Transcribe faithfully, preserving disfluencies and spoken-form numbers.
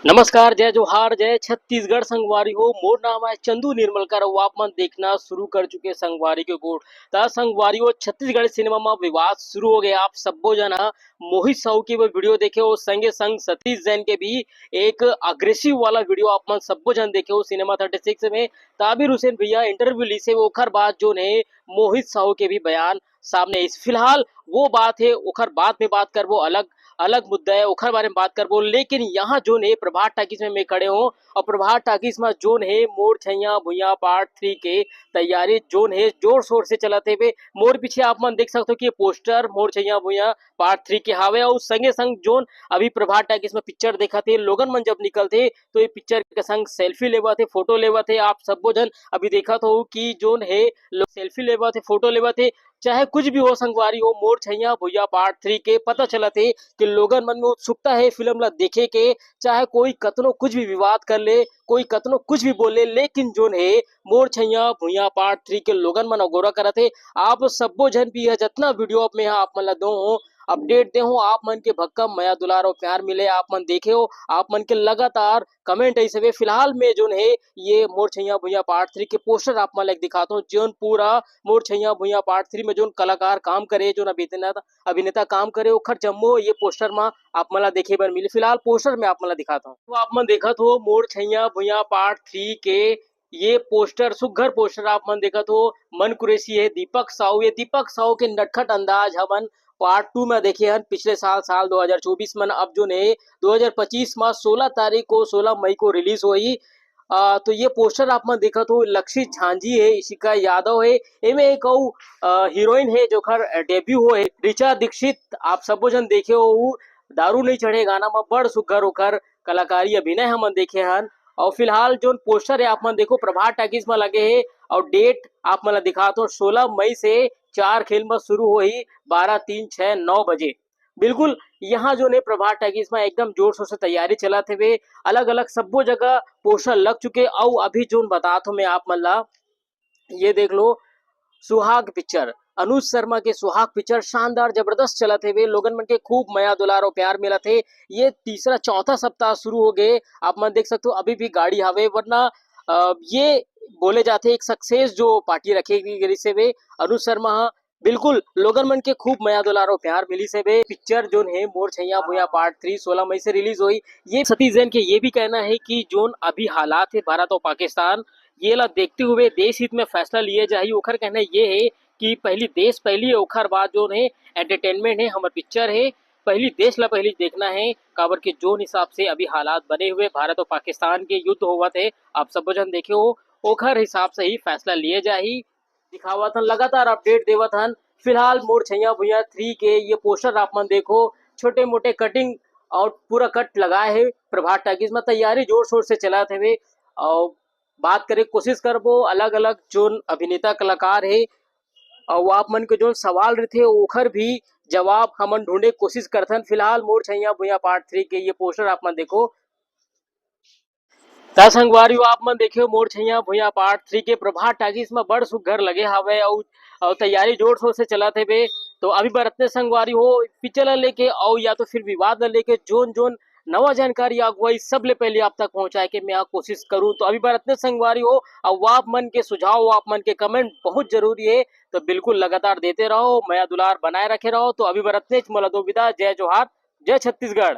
नमस्कार, जय जोहार, जय छत्तीसगढ़ संगवारी हो। मोर नाम है चंदू निर्मलकर अउ आप मन देखना शुरू कर चुके संगवारी के गोठ। त संगवारी हो, छत्तीसगढ़ी सिनेमा म विवाद शुरू हो गए। आप सब्बो झन ह मोहित साहू के वो वीडियो देखे हो, संगे संग सतीश जैन के भी एक अग्रेसिव वाला वीडियो आप मन सब्बो झन देखे हो सिनेमा थर्टी सिक्स में। ताबिर हुसैन भैया इंटरव्यू ली से ओखर बाद जोन हे मोहित साहू के भी बयान सामने इस फिलहाल वो बात है, ओखर बाद में बात करबो, अलग अलग मुद्दा है, ओखर बारे में बात करबो। लेकिन यहाँ जोन है प्रभात टाकीज में मैं खड़े हूँ अउ प्रभात टाकीज में जोन है मोर छैया भुइया पार्ट थ्री के तैयारी जोन है जोर शोर से चलत हेबे। मोर पीछे आप मन देख सकते हो कि ये पोस्टर मोर छैया भुइया पार्ट थ्री के हावे अउ संगे संग जोन अभी प्रभात टाकीज में पिक्चर देखत हे, लोगन मन जब निकलथे तो ये पिक्चर के संग सेल्फी लेवत हे, फोटो लेवत हे। आप सब्बो झन अभी देखत हो कि जोन हे लोग सेल्फी लेवत हे, फोटो लेवत हे। चाहे कुछ भी हो संगवारी हो, मोर छैया भुइया पार्ट थ्री के पता चलत हे कि लोगन मन में उत्सुकता है फिल्म ला देखे के। चाहे कोई कतनो कुछ भी विवाद कर ले, कोई कतनो कुछ भी बोले, लेकिन जोन हे मोर छैया भुइया पार्ट थ्री के लोगन मन अगोरा करत हे। आप सब्बो झन भी यह जतना वीडियो अब मैं आप मन ला दो हूँ, अपडेट दे हूँ, आप मन के भक्कम मया दुलार और प्यार मिले, आप मन देखे हो, आप मन के लगातार कमेंट ऐसे हुए। फिलहाल में जोन हे ये मोर छैया भुइया पार्ट थ्री के पोस्टर आप मन ला दिखाता हूँ, जोन पूरा मोर छैया भुइया पार्ट थ्री में जोन कलाकार काम करे, जोन अभिनेता अभिनेता काम करे, ओखर जम्मो ये पोस्टर में आप मन ला देखे बर मिली। फिलहाल पोस्टर में आप मन ला दिखाता हूँ। तो आप मन देखत हो मोर छैया भुइया पार्ट थ्री के ये पोस्टर, सुग्घर पोस्टर आप मन देखत हो, मन कुरैशी है, दीपक साहू, ये दीपक साहू के नटखट अंदाज हमन पार्ट टू में देखे हन पिछले साल, साल दो हज़ार चौबीस में। अब जोन हे दो हज़ार पच्चीस में सोलह तारीख को, सोलह मई को रिलीज होही। अ, तो ये पोस्टर आप मन देखत हो, लक्षित झांझी है, इशिका यादव है, एमे एक अउ, अ, हीरोइन है जोखर डेब्यू हो है, ऋचा दीक्षित। आप सबो झन देखे हो, उ दारू नहीं चढ़े गाना में बड़ सुग्घर ओखर कलाकारी अभिनय हमन देखे हन। और फिलहाल जोन पोस्टर है आप मन देखो प्रभात टाकीज में लगे है और डेट आप मन ला दिखात हो सोलह मई से चार खेल में शुरू होही बारह तीन छः नौ बजे। बिल्कुल यहाँ जोन हे प्रभात टाकीज में एकदम जोर शोर से तैयारी चलत हवे, अलग अलग सब्बो जगह पोस्टर लग चुके। अउ अभी जोन बतात हो मैं आप मन ला, ये देख लो सुहाग पिक्चर, अनुज शर्मा के सुहाग पिक्चर शानदार जबरदस्त चलत हेवे, लोगन मन के खूब मया दुलार और प्यार मिलत हे। ये तीसरा चौथा सप्ताह शुरू हो गए, आप मन देख सकते हो अभी भी गाड़ी हवे, वरना अ, ये बोले जाथे एक सक्सेस जो पार्टी रखे गे रिहिस हेवे अनुज शर्मा ह। बिल्कुल लोगन मन के खूब मया दुलार और प्यार मिलिस हेवे। पिक्चर जोन हे मोर छैया भुइया पार्ट थ्री सोलह मई से रिलीज होही। ये सतीश जैन के ये भी कहना है कि जोन अभी हालात है भारत और पाकिस्तान, ये ला देखते हुए देश हित में फैसला लिए जाही। ओखर कहना ये है कि पहली देश पहली है, ओखर बाद जोन है एंटरटेनमेंट है, हमर पिक्चर है, पहली देश ला पहली देखना है, काबर के जोन हिसाब से अभी हालात बने हुए भारत और पाकिस्तान के युद्ध होवत है, आप सबो झन देखे हो, ओखर हिसाब से ही फैसला लिए जाही। दिखावत हन, लगातार अपडेट देवत हन। फिलहाल मोर छैया भुइया थ्री के ये पोस्टर आप मन देखो, छोटे मोटे कटिंग और पूरा कट लगाए है प्रभात टाकीज में, तैयारी जोर शोर से चलत हवे। और बात करे कोशिश करबो अलग अलग जोन अभिनेता कलाकार है और आप मन के जोन सवाल रहिथे ओखर भी जवाब हमन ढूंढे कोशिश करथन। फिलहाल मोर छैया भुइया पार्ट थ्री के ये पोस्टर आप मन देखो। त संगवारी हो, आप मन देखे हो मोर छैया भुइया पार्ट थ्री के प्रभात टाकीज में बड़ सुग्घर लगे हावय अउ अउ तैयारी जोर शोर से चलत हेबे। तो अभी बरतने संगवारी हो पिक्चर ला लेके अउ या तो फिर विवाद ला लेके जोन जोन नवा जानकारी अगुवाई सबले पहले आप तक पहुंचाए के मैं कोशिश करूं। तो अभी बरतने संगवारी हो, अउ आप मन के सुझाव, आप मन के कमेंट बहुत जरूरी है, तो बिल्कुल लगातार देते रहो, मया दुलार बनाए रखे रहो। तो अभी बरतने मोला दो विदा, जय जोहार, जय छत्तीसगढ़।